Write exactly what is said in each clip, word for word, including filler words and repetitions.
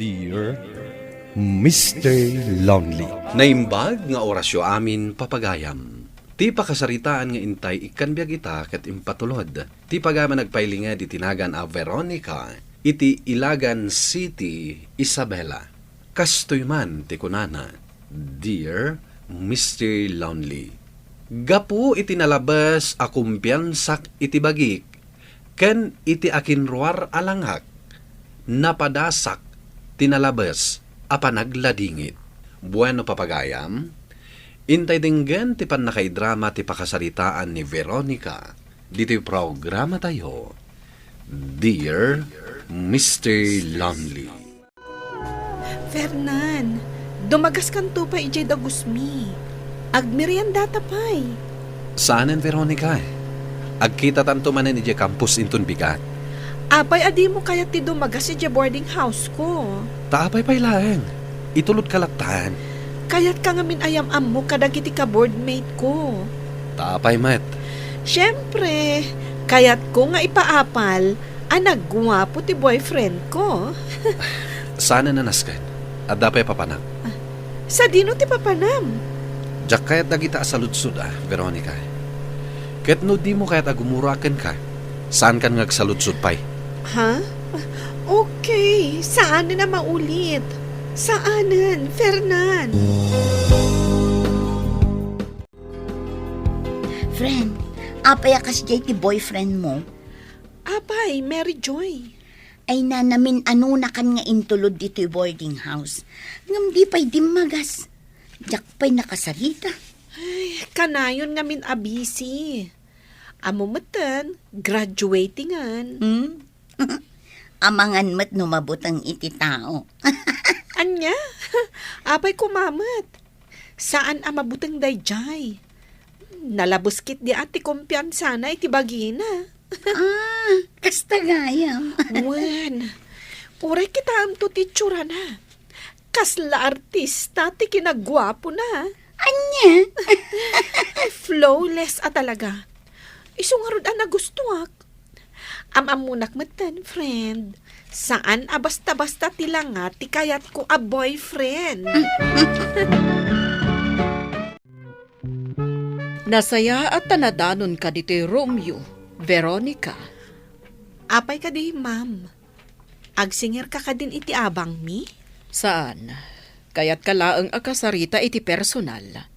Dear Mister Lonely. Naimbag nga orasyo amin, papagayam. Ti pakasaritaan nga intay ikkan biag ita ket impatulod ti pagayam a nagpailinged iti nagan a Veronica iti Ilagan City, Isabela. Kastoy man ti kunana, "Dear Mister Lonely, gapu iti nalabes a kumpiansak iti bagik ken iti akinruar a langak, napadasak ti nalabes a panagladingit." Bueno, papagayam, intay denggen ti pannakaidrama ti pakasaritaan ni Veronica ditoy programatayo, Dear Mister Lonely. Fernan, dumagaskanto pay idiay dagusmi. Agmeriendata pay. Saanen, Veronica. Agkitatanto manen idiay campus inton bigat. Apay a dimo kayat ti dumagas idiay boarding house ko? Ta apay pay laeng. Itulodka lattan. Kayatka ngamin a yam-ammo kadagiti ka-boardmate ko. Ta apay met? Siempre, kayatko nga ipaapal a nagguapo ti boyfriend ko. Saan a nasken? Adda pay papanam? Sadino ti papanam? Diak kayat dagita a saludsod a, Veronica. Ket no dimo kayat a gumura kenka, saankan nga agsaludsod pay. Ha? Okay, saanen a maulit. Saanen, Fernan. Friend, apay a kasdiay ti boyfriend mo? Apay, Mary Joy. Ay, nanamin-anonakan nga intulod ditoy boarding house. Ngem di pay dimmagas. Diak pay nakasarita. Ay, kanayon ngamin a busy. Ammo metten, graduatingan. Hmm? Amangan met no mabuteng iti tao. Ania? Apay koma met? Saan a mabuteng daydiay. Nalabes ketdi a ti kumpiansana iti bagina. Ah, kasta gayam. Wen, uray kitaemto ti itsurana. Kasla artista ti kinaguapona. Ania? Flawless a talaga. Isu ngarud a nagustuak. Am-ammonak metten, friend. Saan a basta-basta ti langa ti kayatko a boyfriend. Nasayaat ta nadanonka ditoy roomyo, Veronica. Apay kadi, ma'am? Agsingirka kadin iti abangmi? Saan. Kayatka laeng a kasarita iti personal.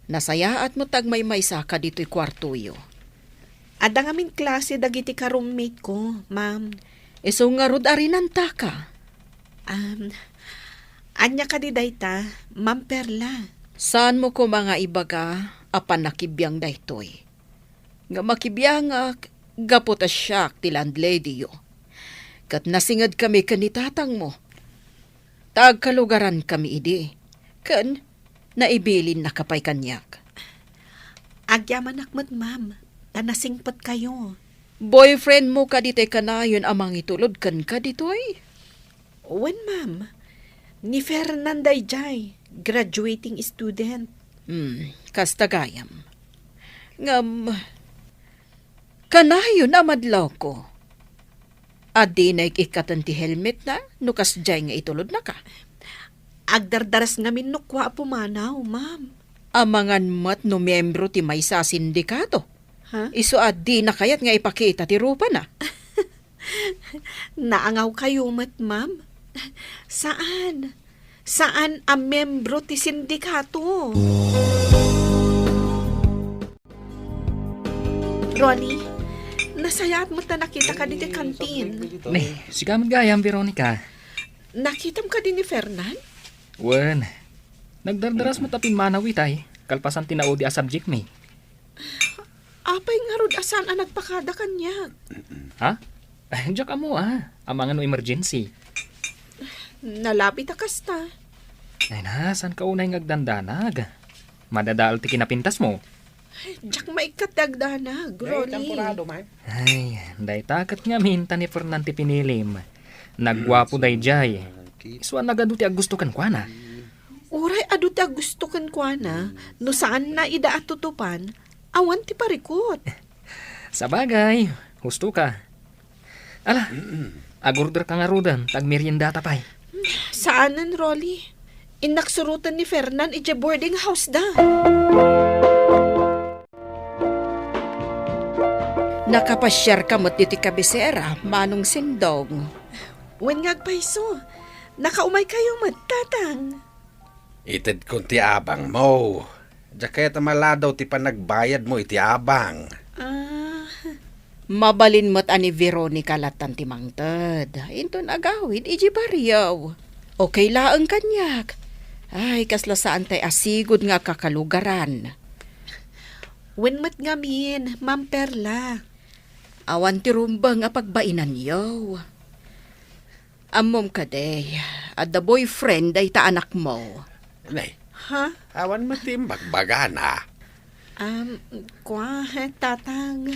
Nasayaat met ta agmaymaysaka ditoy kuartoyo. Adda ngamin klase dagiti ka-roommate ko, ma'am. Isu ngarud a rinantaka. Um, ania kadi dayta, Ma'am Perla? Saanmo koma nga ibaga a pannakibiang daytoy. Nga makibiangak gapu ta siak ti landladyyo. Ket nasingedkami ken ni tatangmo. Ta agkalugarankami idi, ken nailinnaka pay kaniak. Agyamanak met, ma'am, ta nasingpetkayo. Boyfriendmo kadi ti kanayon a mangitulod kenka ditoy? Wen, ma'am. Ni Fernan daydiay, graduating student. Hmm, kasta gayam. Ngem, kanayon a madlawko. Adda ikkaten ti helmetna no kasdiay nga itulodnaka. Agdardaras ngamin no kua a pumanaw, ma'am. Amangan met no miyembro ti maysa a sindikato. Ha? Isu a dina kayat nga ipakita ti rupana. Naangawkayo met, ma'am. Saan. Saan a miyembro ti sindikato. Ronnie, nasayaat met ta nakitaka ditoy kantin. Ni, sika met gayam, Veronica. Nakitam kadi ni Fernan? Wen, nagdardaras met a pimmanaw itay, kalpasan ti naudi a subject mi. Apay ngarud a saan a nagpakada kaniak? Ha? Diak ammo a. Amangan no emergency. Nalabit a kasta. Ay na, saanka unay nga agdandanag? Madadael ti kinapintasmo. Diak maikkat ti agdanag, Ronnie. Ay, dayta ket ngamin ta ni Fernan ti pinilim. Nagguapo daydiay. Isu a nagadu ti aggusto kenkuana. Uray adu ti aggusto kenkuana, no saanna ida a tutupan, awan ti parikut. Sabagay, husto ka. Ala, agorder ka ngaruden, ta agmeriendata pay. Saanen, Rolly. Innak suroten ni Fernan idiay boarding house da. Nakapasiarka met iti kabisera, Manong Sindong? Wen nga agpayso. Nakaumaykayo met, Tatang. Itedkon ti abangmo. Diak kayat a maladaw ti panagbayadmo iti abang. Ah. Mabalin met a ni Veronica latan ti mangted. Inton agawid, idiay barrio. Okay laeng kaniak. Ay, kasla saan tay asigud nga kakalugaran. Wen met ngamin, Ma'am Perla. Awan ti rumbeng a pagbainanyo. Ammom kadi, adda boyfriend dayta anakmo. Nay, ha? Awan met ti imbagbagana. Um, kua, Tatang,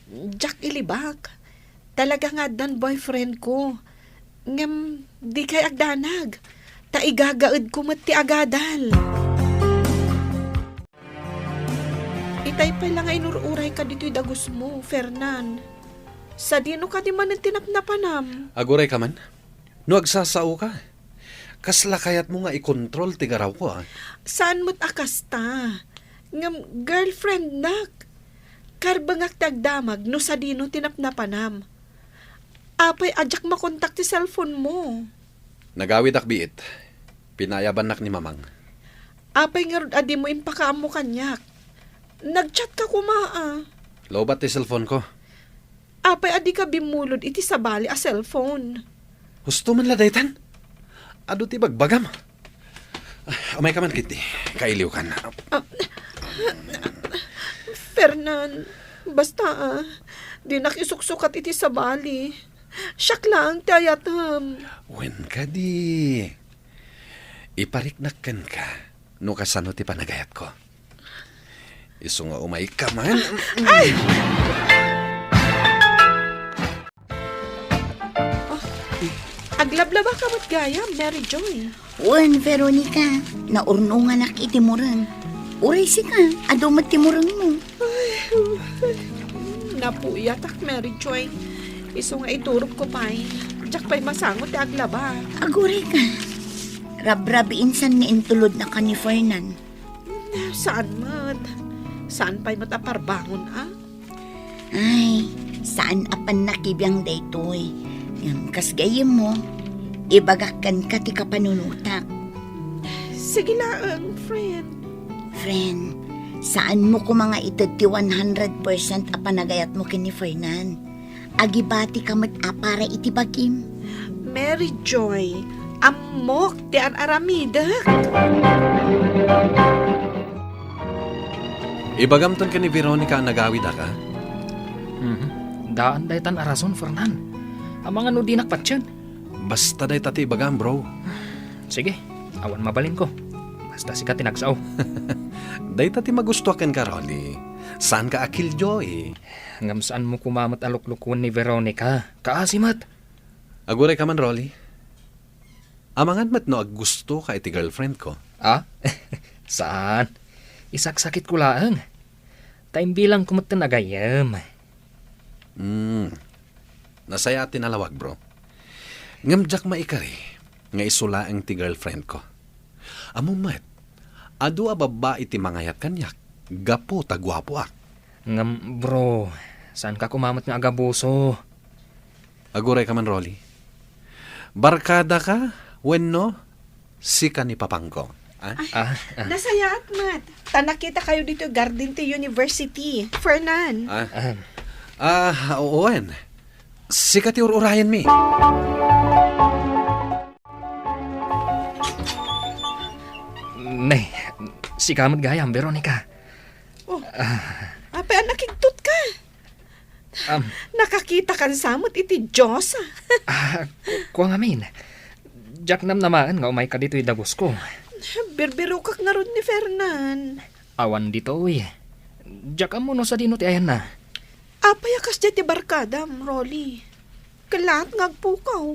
diak ilibak. Talaga nga addan boyfriend ko. Ngem, dikay agdanag. Ta igagaedko met ti agadal. Itay pay la nga inur-urayka ditoy dagusmo, Fernan. Sadino kadi manen ti napnapanam? Agurayka man? No agsasaoka, kasla kayatmo nga ikontrol ti garawko, a? Saan met a kasta. Ngem girlfriendnak. Karbengak ti agdamag no sadino ti napnapanam. Apay a diak makontak ti cellphone mo? Nagawidak biit. Pinayabannak ni Mamang. Apay ngarud a dimo impakaammo kaniak? Nag-chat ka koma, a. Lowbat ti cellphone ko. Apay a dika bimmulod iti sabali a cellphone? Husto man la daytan. Adu ti bagbagam. Ah, umayka man, Kitty. Kailiwkan. Ah, Fernan, basta, a, dinak isuksukat iti sabali. Siak laeng ti ayatem. Wen kadi. Ipariknak kenka no kasano ti panagayatko. Isu nga umayka man. Ay! Oh, aglablaba ka met gayam, Mary Joy. Wen, Veronica, naurnonganak iti mureng. Uray sika, adu met ti murengmo. Ay, napuyatak, Mary Joy. Isu nga iturogko pay. Diak pay masango ti aglaba. Agurayka. Rabrabiin san nga intulodnaka ni Fernan. Saan met. Saan pay met a parbangon, a? Ay, saan a pannakibiang daytoy. Ngem kas gayyemmo, ibagak kenka ti kapanunotak. Sige laeng, friend. Friend, saanmo koma nga ited ti one hundred percent a panagayatmo ken ni Fernan. Agibatika met a para iti bagim. Mary Joy, ammok ti ar-aramidek. Ibagamton ken ni Veronica a nagawidak, a? Mhm. Daan daytan a rason, Fernan. Amangan no dinak patien. Basta dayta ti ibagam, bro. Sige, awan mabalinko. Basta sika ti nagsao. Dayta ti magustuak kenka, Rolly. Saanka a killjoy. Ngem saanmo koma met a luklukoen ni Veronica. Kaasi met. Agurayka man, Rolly. Amangan met no aggustoka iti girlfriend ko. Ah? Saan. Isaksakitko laeng. Ta imbilangko metten a gayyem. Hmm. Nasayaat ti nalawag, bro. Ngem diak maikari nga isu laeng ti girlfriend ko. Ammom met, adu a babbai ti mangayat kaniak gapu ta guapoak. Ngem, bro, saanka koma met nga agabuso. Agurayka man, Rolly. Barkadaka wenno sika ni papangko? Ah? Ah, ah. Nasayaat met. Ta nakitakayo ditoy garden ti university, Fernan. Ah. Ah. Ah, wen. Sika ti ur-urayenmi. Ne, sika met gayam, Veronica. Oh, apay a nakigtot ka? Am. Nakakita kan sa met iti Dios. Ah, ku-, kua ngamin. Diak namnamaen nga umayka ditoy dagusko. Birbirokak ngarud ni Fernan. Awan ditoy. Diak ammo no sadino ti ayanna. Apay a kasdiay ti barkadam, Rolly? Ket laat nga agpukaw.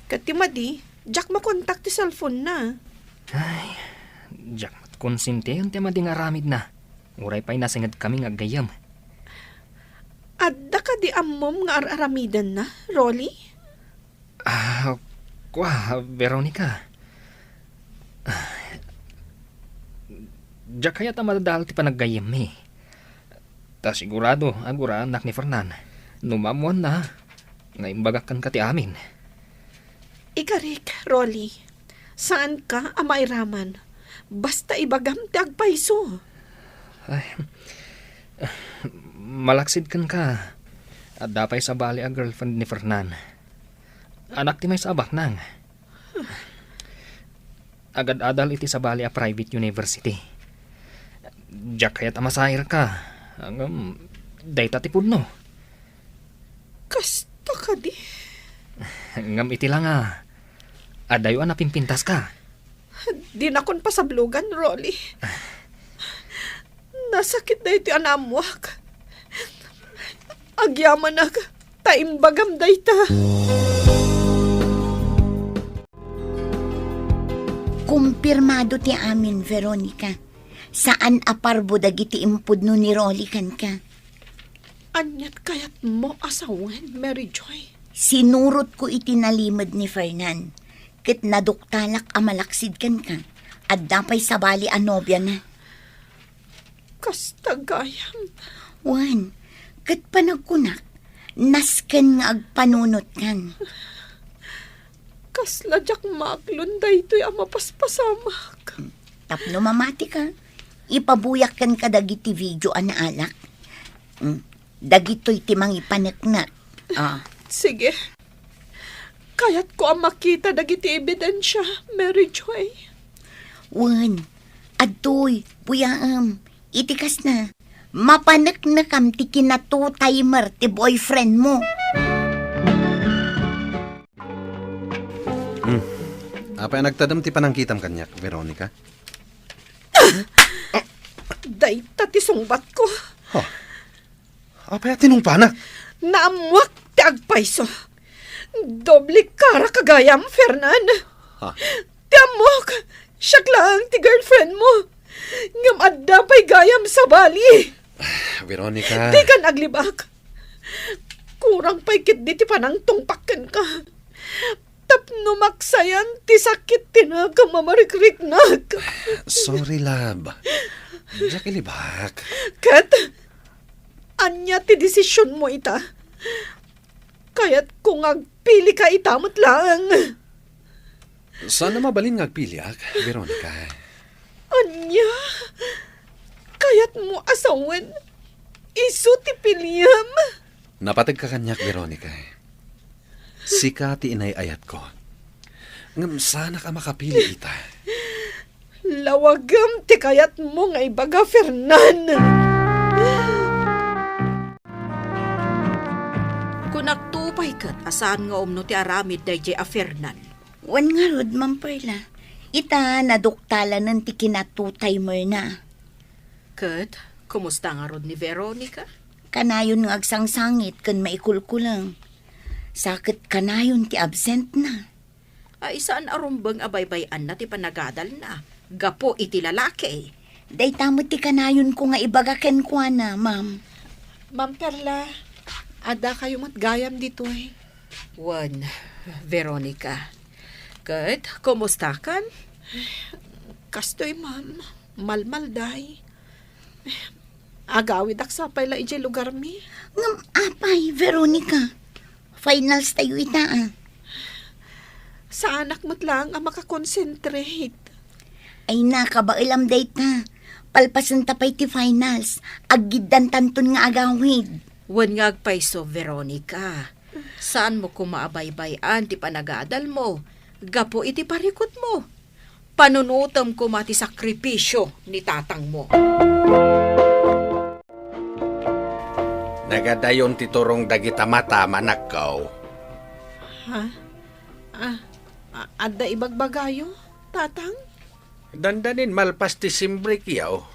Ket ti madi, diak makontak ti cellphone na. Ay, diak met konsintian ti madi nga aramidna. Uray pay nasingedkami nga aggayyem. Adda kadi ammom nga ar-aramidenna, Rolly? Ah, Kua, Veronica. Diak kayat a madadael ti panaggayyemmi. Ta sigurado a guraennak ni Fernan no maammoanna nga imbagak kenka ti amin. Ikarik, Rolly. Saanka a mairaman. Basta ibagam ti agpayso. Ay, malaksid kenka. Adda pay sabali a girlfriend ni Fernan. Anak ti maysa a baknang. Agad-adal iti sabali a private university. Diak kayat a masairka. Ngem, dayta ti pudno. Kasta kadi? Ngem iti la nga, adayo a napimpintaska. Dinakon pasablogan, Rolly. Nasakit daytoy a naammoak. Agyamanak, ta imbagam dayta. Kumpirmado ti amin, Veronica. Saan a parbo dagiti impudno ni Rolly kenka. Aniat kayatmo a sawen, Mary Joy? Sinurotko iti nalimed ni Fernan, ket naduktalak a malaksid kenka. Adda pay sabali a nobiana. Kasta gayam. Wen, ket panagkunak, nasken nga agpanunotkan. Kasla diak maaklon daytoy a mapaspasamak. Tapno mamatika, ipabuyak kenka dagiti video a naalak. Mm, dagitoy ti mangipaneknek. Ah. Sige. Kayatko a makita dagiti ebidensia, Mary Joy. Wen, adtoy, buyaem, iti kasna, mapaneknekam ti kina-two-timer ti boyfriend mo. Hmm. Apay a nagtadem ti panangkitam kaniak, Veronica? Dayta ti sungbatko. Huh. Apay a tinungpanak? Naammoak ti agpayso. Doble karaka gayam, Fernan. Ha? Ti ammok, siak laeng ti girlfriend mo. Ngem adda pay gayam sabali. Veronica. Dikan aglibak. Kurang pay ketdi ti panangtungpak kenka. Tapno maksayan ti sakit ti nakam a marikriknak. Sorry, love. Diak ilibak. Ket, ania ti desisionmo ita? Kayatko nga agpilika ita met laeng. Saan a mabalin nga agpiliak, Veronica. Ania? Kayatmo a sawen, isu ti piliam? Napategka kaniak, Veronica. Sika ti inay-ayatko. Ngem saanak a makapili ita. Lawagem ti kayatmo nga ibaga, Fernan. Kunakto pay ket a saan nga umno ti aramid daydiay a Fernan. Wen ngarud, Ma'am Perla. Ita, naduktalanen ti kina-two-timer na. Ket, kumusta ngarud ni Veronica? Kanayon nga agsangsangit ken maikulkuleng. Sa ket kanayon ti absent na. Ay, saan a rumbeng a baybay-anna ti panagadalna gapu iti lalaki. Dayta met ti kanayonko nga ibaga kenkuana, ma'am. Ma'am Perla, adda kayo met gayam ditoy. Wen, Veronica. Ket, kumustakan? Kastoy, ma'am. Malmalday. Agawidak sa pay la idiay lugarmi. Ngem apay, Veronica? Finals tayo ita, ah. Saanak met laeng a makakonsentrate. Ay na, kabaelam dayta. Palpasenta pay ti finals. Aggiddantanton nga agawid. Wen nga agpayso, Veronica. Saanmo koma a baybay-an ti panagadalmo gapu iti parikutmo. Panunotem koma ti sakripisio ni tatangmo. Nagadayon ti turong dagita mata, manakkaw. Ha? Ah, a-, adda ibagbagayo, Tatang? Dandanin malpas ti simbrekyo.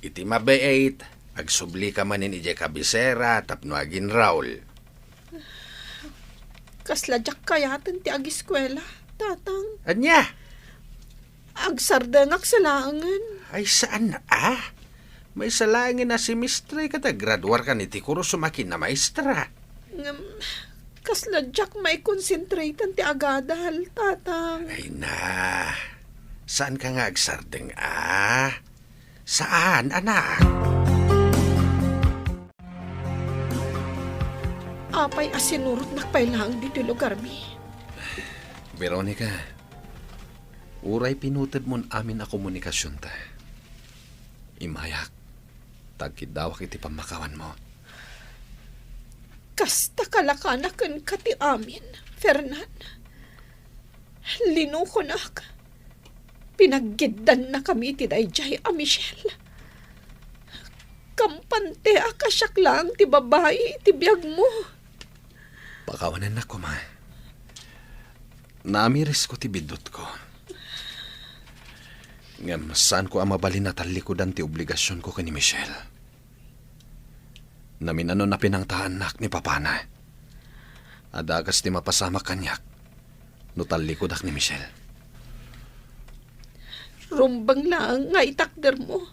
Iti mabiit, agsubli ka manen idiay kabisera tapno aginraol. Kasla diak kayaten ti agiskuela, Tatang. Ania? Agsardengak sa laengen. Ay, saan a? Maysa laengen a semestre ket agraduarkan iti kurso makin a maestra. Ngem, Kasla diak maikonsentratan ti agadal, Tatang. Ay na, saan ka nga agsardeng, a? Saan, anak? Apay a sinurotnak pay laeng ditoy lugarmi? Veronica, uray pinutedmon amin a komunikasionta, immayak ta agkiddawak iti pammakawanmo. Kasta kalakana kenka ti amin, Fernan. Linukonak. Pinaggidannakami iti daydiay a Michelle. Kampanteak a siak laeng ti babai iti biagmo. Pakawanennak koma. Naamirisko ti biddutko. Ngem saanko a mabalin a tallikudan ti obligasionko ken ni Michelle. Naminano a pinangtaannak ni papana. Adda kas ti mapasamak kaniak no tallikudak ni Michelle. Rumbeng laeng nga itakdermo,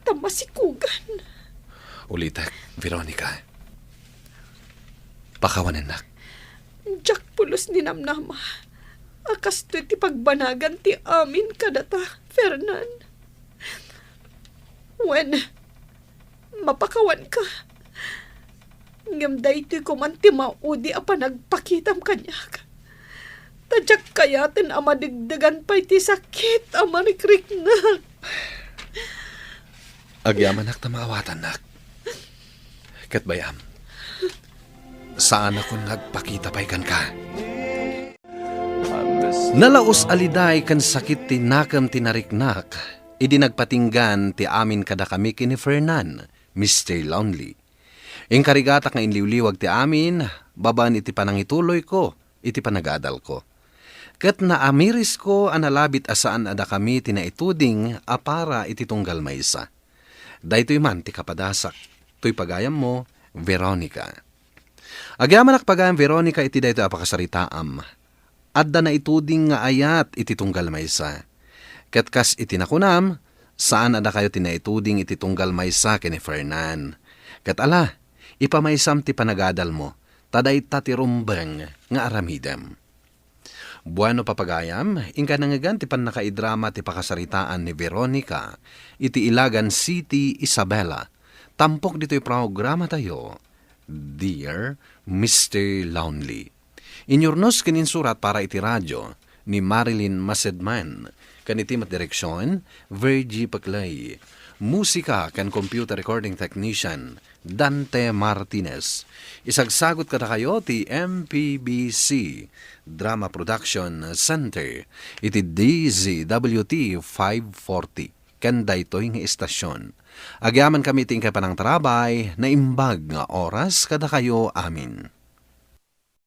ta masikugan. Ulitek, Veronica. Pakawanennak. Diak pulos ninamnama a kastoy ti pagbanagan ti amin kadata, Fernan. Wen, mapakawanka. Ngem daytoy koman ti maudi a panagpakitam kaniak. Ta diak kayaten a madegdegan pay ti sakit a marikriknak. Agyamanak ta maawatannak. Ket bay-am, saanakon nga agpakita pay kenka. Nalaus a liday ken sakit ti nakem ti nariknak idi nagpatinggan ti amin kadakami ken ni Fernan, Mister Lonely. Inkarigatak nga inliwliwag ti amin babaen iti panangituloyko iti panagadalko. Ket naamirisko a nalabit a saan a dakami ti naituding a para iti tunggal maysa. Daytoy man ti kapadasak, toy pagayammo, Veronica. Agyamanak pagayam, Veronica, iti daytoy a pakasaritaam. Adda naituding nga ayat iti tunggal maysa. Ket kas iti nakunam, saan a dakayo ti naituding iti tunggal maysa ken ni Fernan. Ket ala, ipamaysam ti panagadalmo, ta dayta ti rumbeng nga aramidem. Bueno, papagayam, inka nangngegan ti pannakaidrama ti pakasaritaan ni Veronica iti Ilagan City, Isabela, tampok ditoy programatayo, Dear Mister Lonely. Inyurnos ken insurat para iti radio ni Marilyn Masedman, ken iti met direksion, Virgie Peclay. Musika ken computer recording technician, Dante Martinez. Isagsagut kadakayo ti M P B C Drama Production Center iti D Z W T five forty ken daytoy nga istasion. Agyamankami iti inkay panangtarabay, naimbag nga oras kadakayo amin.